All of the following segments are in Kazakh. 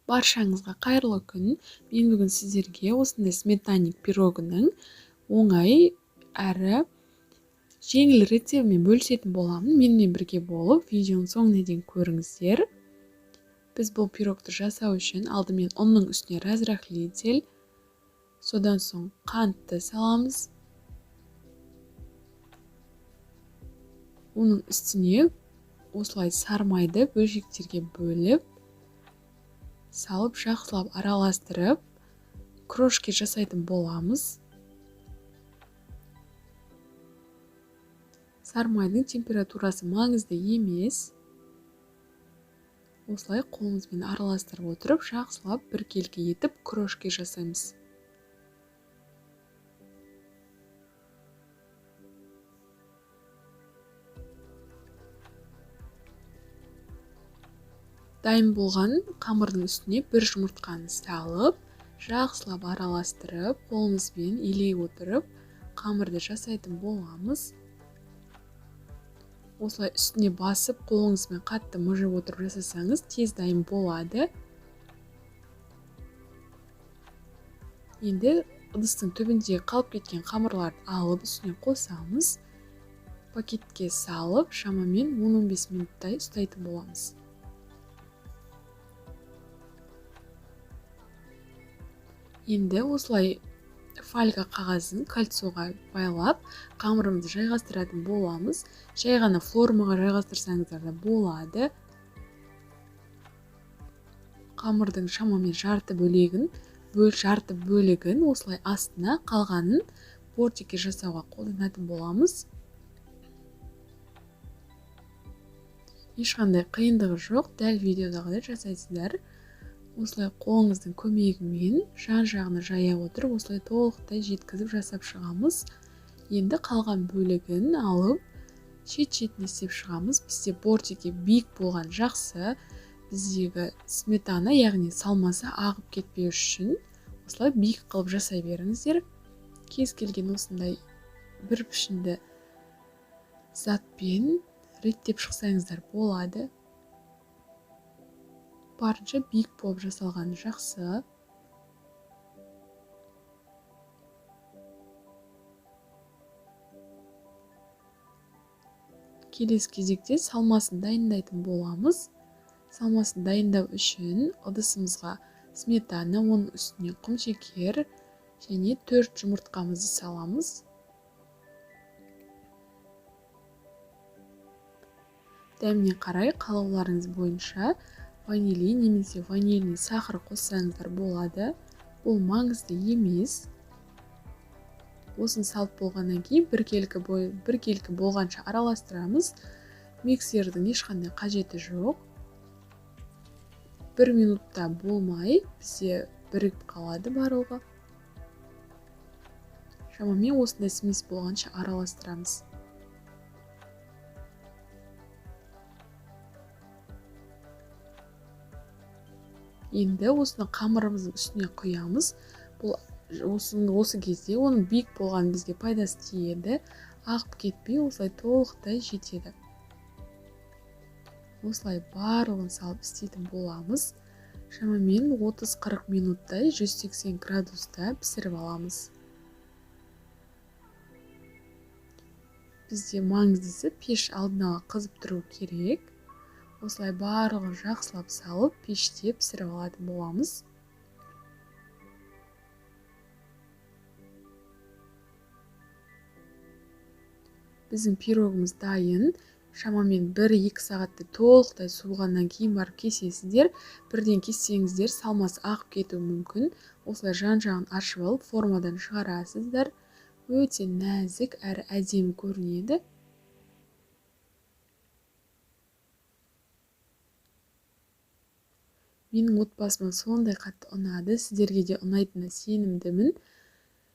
Баршаңызға қайырлы күн. Мен бүгін сіздерге осындай сметанник пирогының оңай әрі жеңіл рецептімен бөлісетін боламын. Менімен бірге болып, видеоның соңына дейін көріңіздер. Біз бұл пирогты жасау үшін алдымен ұнның үстіне разрыхлитель, содан соң қантты саламыз. Оның үстіне осылай сармайды бөлшектерге бөліп, салып жақсылап араластырып, крошки жасайтын боламыз. Сармайдың температурасы маңызды емес. Осылай қолымызбен араластырып отырып, жақсылап біркелкі етіп крошки жасаймыз. Дайын болған қамырдың үстіне бір жұмыртқаны салып, жақсылап араластырып, қолымызбен илей отырып, қамырды жасайтын боламыз. Осылай үстіне басып, қолыңызбен қатты мыжып отырып жасасаңыз, тез дайын болады. Енді ыдыстың түбінде қалып кеткен қамырларды алып, үстіне қосамыз. Пакетке салып, шамамен 10-15 минуттай ұстайтын боламыз. Енді осылай фольга қағазын кольцоға байлап, қамырымызды жайғастыратын боламыз. Жай ғана формаға жайғастырсаңыздар да болады. Қамырдың шамамен жарты бөлігін осылай астына, қалғанын бортикке жасауға қолданатын боламыз. Ешқандай қиындығы жоқ, дәл видеодағыдай жасайсыздар. Осылай қолыңыздың көмегімен жан-жағына жая отырып, осылай толықтай жеткізіп жасап шығамыз. Енді қалған бөлігін алып, шет-шетіне істеп шығамыз. Бізде бортики биік болған жақсы. Біздегі сметана, яғни салмасы ағып кетпеу үшін осылай биік қылып жасай беріңіздер. Кез келген осындай бір пішінді затпен реттеп шықсаңыздар болады. Барынша биік болып жасалған жақсы. Келесі кезекте салмасын дайындайтын боламыз. Салмасын дайындау үшін ыдысымызға сметана, оның үстіне құмшекер және 4 жұмыртқамызды саламыз. Дәміне қарай қалауларыңыз бойынша ванилин немесе ванильный сахар қоссаңыздар болады. Бұл маңызды емес. Осыны салып болғаннан кейін біркелкі болғанша араластырамыз. Миксердің ешқандай қажеті жоқ. 1 минутта болмай бізде бірігіп қалады барлығы. Шамамен осындай смесь болғанша араластырамыз. Енді осыны қамырымыздың үстіне құямыз. Бұл осы кезде оның биік болған бізге пайдасы тиеді. Ағып кетпей осылай толықтай жетеді. Осылай барлығын салып істейтін боламыз. Шамамен 30-40 минуттай 180 градуста пісіріп аламыз. Бізде маңыздысы пеш алдын ала қызып тұру керек. Осылай барлығын жақсылап салып, пеште пісіріп алатын боламыз. Біздің пирогымыз дайын. Шамамен 1-2 сағатты толықтай суығаннан кейін барып кесесіздер. Бірден кессеңіздер салмасы ағып кетуі мүмкін. Осылай жан-жағын ашып алып, формадан шығарасыздар. Өте нәзік әрі әдемі көрінеді. Менің отбасыма сондай қатты ұнады, сіздерге де ұнайтынына сенімдімін.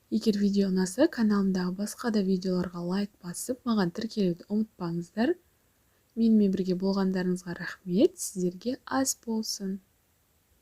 Егер видео ұнаса, каналымдағы басқа да видеоларға лайк басып, маған тіркелуді ұмытпаңыздар. Менімен бірге болғандарыңызға рахмет, сіздерге ас болсын.